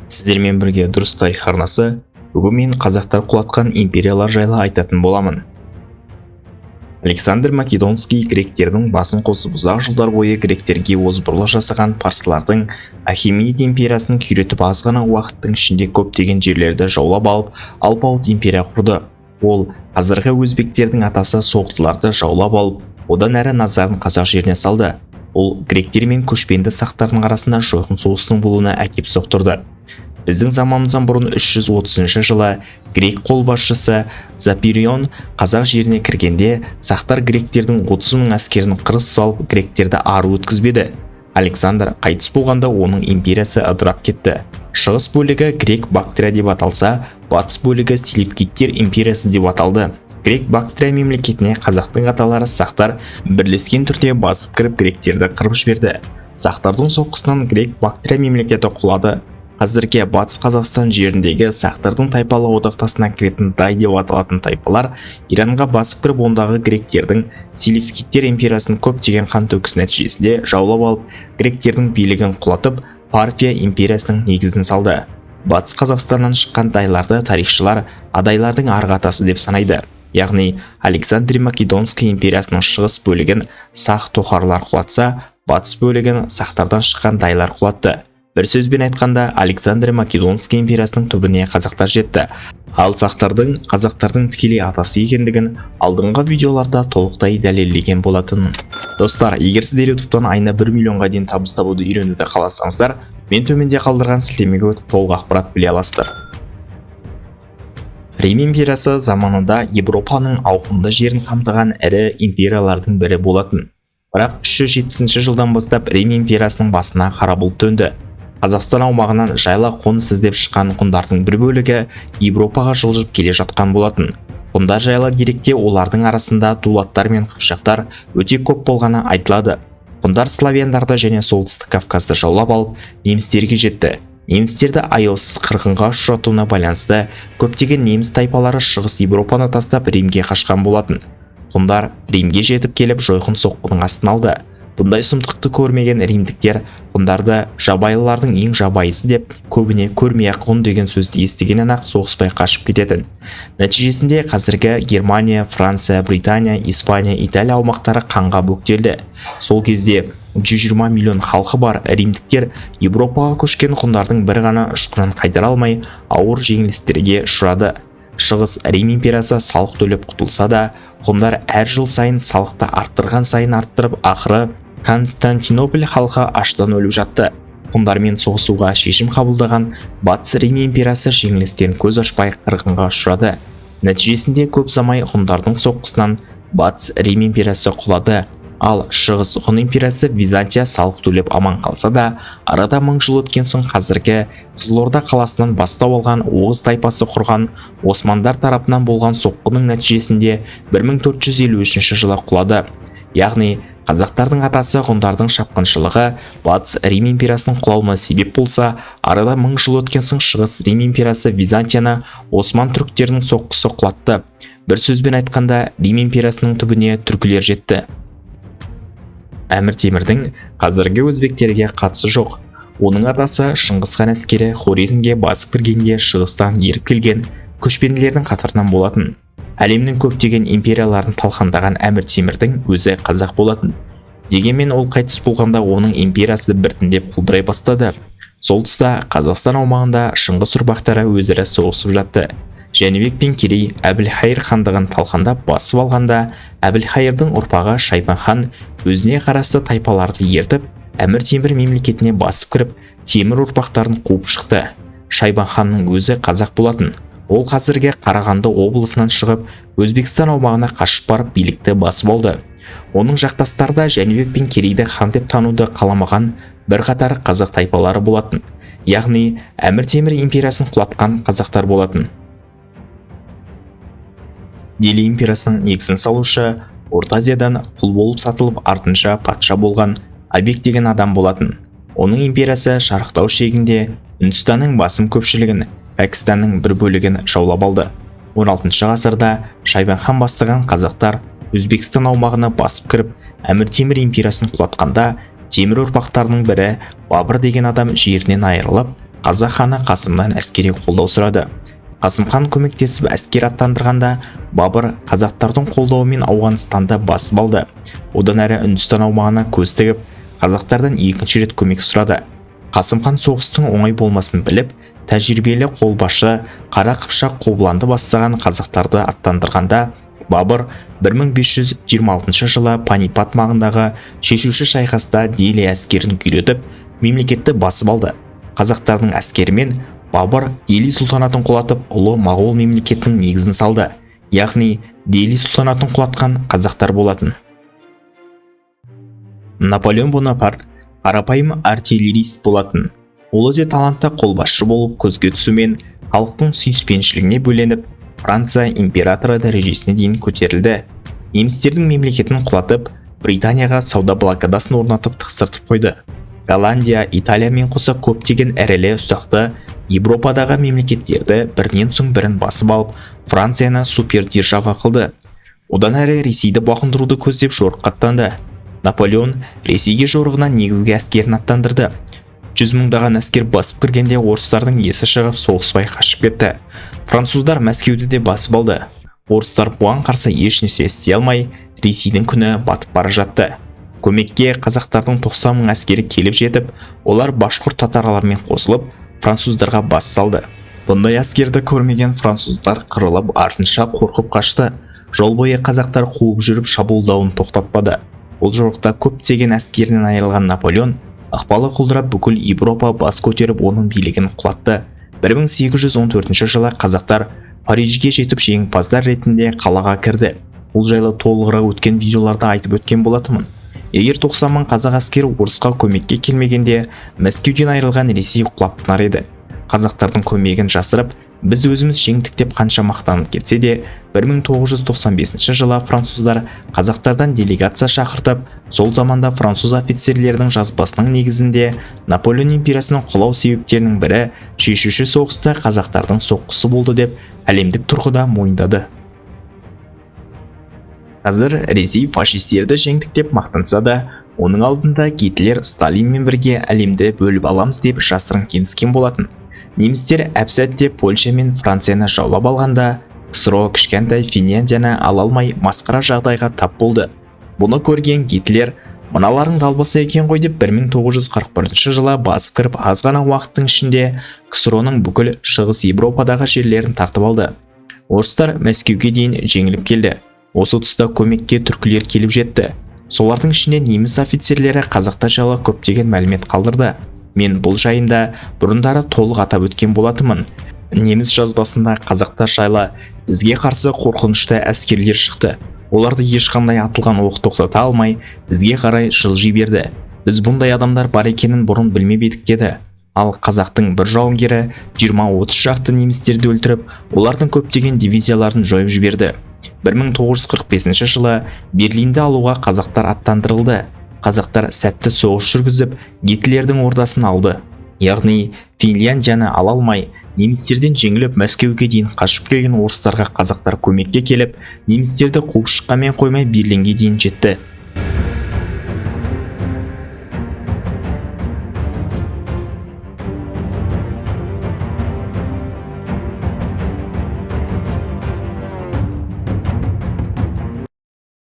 Сіздермен бірге Дұрыс тарих арнасы. Бүгін мен қазақтар құлатқан империялар жайлы айтатын боламын. Александр Македонский гректердің басын қосып, ұзақ жылдар бойы гректерге озбырлық жасаған парсылардың Ахеменид империясын күйретіп, аз ғана уақыттың ішінде көптеген жерлерді жаулап алып, алпауыт империя құрды. Ол қазіргі өзбектердің атасы соғдыларды жаулап алып, одан әрі назарын қазақ жеріне салды. Ол гректер мен көшпенді сақтардың арасында жойқын соғыстың болуына әкеп соқтырды. Біздің заманымыздан бұрын 330 жылы грек қолбасшысы Зопирион қазақ жеріне кіргенде, сақтар гректердің 30 мың әскерін қырып салып, гректерді ары өткізбеді. Александр қайтыс болғанда, оның империясы ыдырап кетті. Шығыс бөлігі Грек Бактрия деп аталса, батыс бөлігі Селевкидтер империясы деп аталды. Грек Бактрия мемлекетіне қазақтың аталары сақтар бірлескен түрде басып кіріп, гректерді қырып жіберді. Сақтардың соққысынан Грек Бактрия мемлекеті құлады. Қазіргі Батыс Қазақстан жеріндегі сақтардың тайпалы одақтасына кіретін дай деп аталатын тайпалар Иранға басып кіріп, ондағы гректердің Селевкидтер империясын көптеген қан төгіс нәтижесінде жаулап алып, гректердің билігін құлатып, Парфия империясының негізін салды. Батыс Қазақстаннан шыққан дайларды тарихшылар адайлардың арғы атасы деп санайды. Яғни Александр Македонский империясының шығыс бөлігін сақ тохарлар құлатса, батыс бөлігін сақтардан шыққан дайлар құлатты. Бір сөзбен айтқанда, Александр Македонский империясының түбіне қазақтар жетті. Ал сақтардың қазақтардың тікелей атасы екендігін алдыңғы видеоларда толықтай дәлелдеген болатын. Достар, егер сіздер ютубтан айына 1 миллионға дейін табыс табуды үйренуді қаласаңыздар, мен төменде қалдырған сілтемеге өтіп, толық ақпарат біле аласыздар. Рим империясы заманында Европаның ауқымды жерін қамтыған ірі империялардың бірі болатын. Бірақ 370 жылдан бастап Рим империясының басына қара бұлт төнді. Қазақстан аумағынан жайла қоныс іздеп шыққан ғұндардың бір бөлігі Европаға жылжып келе жатқан болатын. Ғұндар жайлы деректе олардың арасында дулаттар мен қыпшақтар өте көп болғаны айтылады. Ғұндар славяндарды және Солтүстік Кавказды жаулап алып, немістерге жетті. Немістерді аяусыз қырғынға ұшыратуына байланысты көптеген неміс тайпалары Шығыс Европаны тастап, Римге қашқан болатын. Ғұндар Римге жетіп келіп, жойқын соққының астын алды. Бұндай сұмдықты көрмеген римдіктер ғұндарды жабайылардың ең жабайысы деп, көбіне көрмей-ақ, ғұн деген сөзді естігеннен-ақ соғыспай қашып кететін. Нәтижесінде қазіргі Германия, Франция, Британия, Испания, Италия аумақтары қанға бөктелді. Сол кезде 120 миллион халқы бар римдіктер Европаға көшкен ғұндардың бір ғана ұшқынын қайтара алмай, ауыр жеңілістерге ұшырады. Шығыс Рим империясы салық төлеп құтылса да, ғұндар әр жыл сайын салықты арттырған сайын арттырып, ақыры Константинополь халқы аштан өліп жатты. Ғұндармен соғысуға шешім қабылдаған Батыс Рим империясы жеңілістен көз ашпай қырғынға ұшырады. Нәтижесінде көп ұзамай ғұндардың соққысынан Батыс Рим империясы құлады. Ал Шығыс Ғұн империясы Византия салық төлеп аман қалса да, арада мың жыл өткен соң қазіргі Қызылорда қаласынан бастау алған оғыз тайпасы құрған османдар тарапынан болған соққының нәтижесінде 1453 жылы құлады. Яғни қазақтардың атасы ғұндардың шапқыншылығы Батыс Рим империясының құлауына себеп болса, арада мың жыл өткен соң Шығыс Рим империясы Византияны осман түріктерінің соққысы құлатты. Бір сөзбен айтқанда, Рим империясының түбіне түркілер жетті. Әмір Темірдің қазіргі өзбектерге қатысы жоқ. Оның атасы Шыңғысхан әскері Хорезмге басып кіргенде, шығыстан еріп келген көшпенділердің қатарынан болатын. Әлемнің көптеген империяларын талқандаған Әмір Темірдің өзі қазақ болатын. Дегенмен ол қайтыс болғанда, оның империясы біртіндеп құлдырай бастады. Сол тұста Қазақстан аумағында Шыңғыс ұрпақтары өзара соғысып жатты. Жәнібек пен Керей Әбілхайыр хандығын талқандап, басып алғанда, Әбілхайырдың ұрпағы Шайбан хан өзіне қарасты тайпаларды ертіп, Әмір Темір мемлекетіне басып кіріп, Темір ұрпақтарын қуып шықты. Шайбан ханның өзі қазақ болатын. Ол қазіргі Қарағанды облысынан шығып, Өзбекстан аумағына қашып барып, билікті басып алды. Оның жақтастары да Жәнібек пен Керейді хан деп тануды қаламаған бірқатар қазақ тайпалары болатын. Яғни Әмір Темір империясын құлатқан қазақтар болатын. Дели империясының негізін салушы Орта Азиядан құл болып сатылып, артынша патша болған Абек деген адам болатын. Оның империясы шарықтау шегінде Үндістанның басым көпшілігін, Пәкістанның бір бөлігін жаулап алды. 16 ғасырда Шайбан хан бастаған қазақтар Өзбекстан аумағына басып кіріп, Әмір Темір империясын құлатқанда, Темір ұрпақтарының бірі Бабыр деген адам жерінен айырылып, Қазақ ханы Қасымнан әскери қолдау сұрады. Қасым хан көмектесіп әскер аттандырғанда Бабыр қазақтардың қолдауымен Ауғанстанды басып алды. Одан әрі Үндістан аумағына көз тігіп, қазақтардан екінші рет көмек сұрады. Қасым хан соғыстың оңай болмасын біліп, тәжірибелі қолбасшы Қара Қыпшақ Қобыланды бастаған қазақтарды аттандырғанда Бабыр 1526 жылы Панипат маңындағы шешуші шайқаста Дели әскерін күйретіп, мемлекетті басып алды. Қазақтардың әскерімен Бабыр Дели сұлтанатын құлатып, ұлы Моғол мемлекетінің негізін салды. Яғни Дели сұлтанатын құлатқан қазақтар болатын. Наполеон Бонапарт қарапайым артиллерист болатын. Ол өте талантты қолбасшы болып көзге түсумен халықтың сүйіспеншілігіне бөленіп, Франция императоры дәрежесіне дейін көтерілді. Немістердің мемлекетін құлатып, Британияға сауда блокадасын орнатып тықсыртып қойды. Голландия, Италиямен қоса көптеген ірілі ұсақты Европадағы мемлекеттерді бірінен соң бірін басып алып, Францияны супердержава қылды. Одан әрі Ресейді бағындыруды көздеп жорыққа аттанды. Наполеон Ресейге жорығына негізгі әскерін аттандырды. Жүз мыңдаған әскер басып кіргенде орыстардың есі шығып, соғыспай қашып кетті. Француздар Мәскеуді де басып алды. Орыстар бұған қарсы еш нәрсе істей алмай, Ресейдің күні батып бара жатты. Көмекке қазақтардың 90 мың әскері келіп жетіп, олар башқұрт татарлармен қосылып, француздарға бас салды. Бұндай әскерді көрмеген француздар қырылып, артынша қорқып қашты. Жол бойы қазақтар қуып жүріп шабуылдауын тоқтатпады. Бұл жорықта көптеген әскерінен айырылған Наполеон ықпалы құлдырап, бүкіл Европа бас көтеріп, оның билігін құлатты. 1814 жылы қазақтар Парижге жетіп, жеңімпаздар ретінде қалаға кірді. Бұл жайлы толығырақ өткен видеоларда айтып өткен болатынмын. Егер 90 мың қазақ әскері орысқа көмекке келмегенде, Мәскеуден айырылған Ресей құлап тынар еді. Қазақтардың көмегін жасырып, біз өзіміз жеңдік деп қанша мақтанып кетсе де, 1995 жылы француздар қазақтардан делегация шақыртып, сол заманда француз офицерлерінің жазбасының негізінде Наполеон империясының құлау себептерінің бірі шешуші соғыста қазақтардың соққысы болды деп әлемдік тұрғыда мойындады. Қазір Ресей фашистерді жеңдік деп мақтанса да, оның алдында Гитлер Сталинмен бірге әлемді бөліп аламыз деп жасырын келіскен болатын. Немістер әп-сәтте Польша мен Францияны жаулап алғанда, КСРО кішкентай Финляндияны ала алмай масқара жағдайға тап болды. Бұны көрген Гитлер мыналарың далбаса екен ғой деп 1941 жылы басып кіріп, аз ғана уақыттың ішінде КСРО-ның бүкіл Шығыс Европадағы жерлерін тартып алды. Орыстар Мәскеуге дейін жеңіліп келді. Осы тұста көмекке түркілер келіп жетті. Солардың ішінде неміс офицерлері қазақтар жайлы көптеген мәлімет қалдырды. Мен бұл жайында бұрындары толық атап өткен болатынмын. Неміс жазбасында қазақтар жайлы: бізге қарсы қорқынышты әскерлер шықты. Оларды ешқандай атылған оқ тоқтата алмай, бізге қарай жылжи берді. Біз бұндай адамдар бар екенін бұрын білмеп едік деді. Ал қазақтың бір жауынгері 20-30 шақты немістерді өлтіріп, олардың көптеген дивизияларын жойып жіберді. 1945 жылы Берлинді алуға қазақтар аттандырылды. Қазақтар сәтті соғыс жүргізіп, Гитлердің ордасын алды. Яғни Финляндияны ала алмай, немістерден жеңіліп, Мәскеуге дейін қашып келген орыстарға қазақтар көмекке келіп, немістерді қуып шыққанмен қоймай, Берлинге дейін жетті.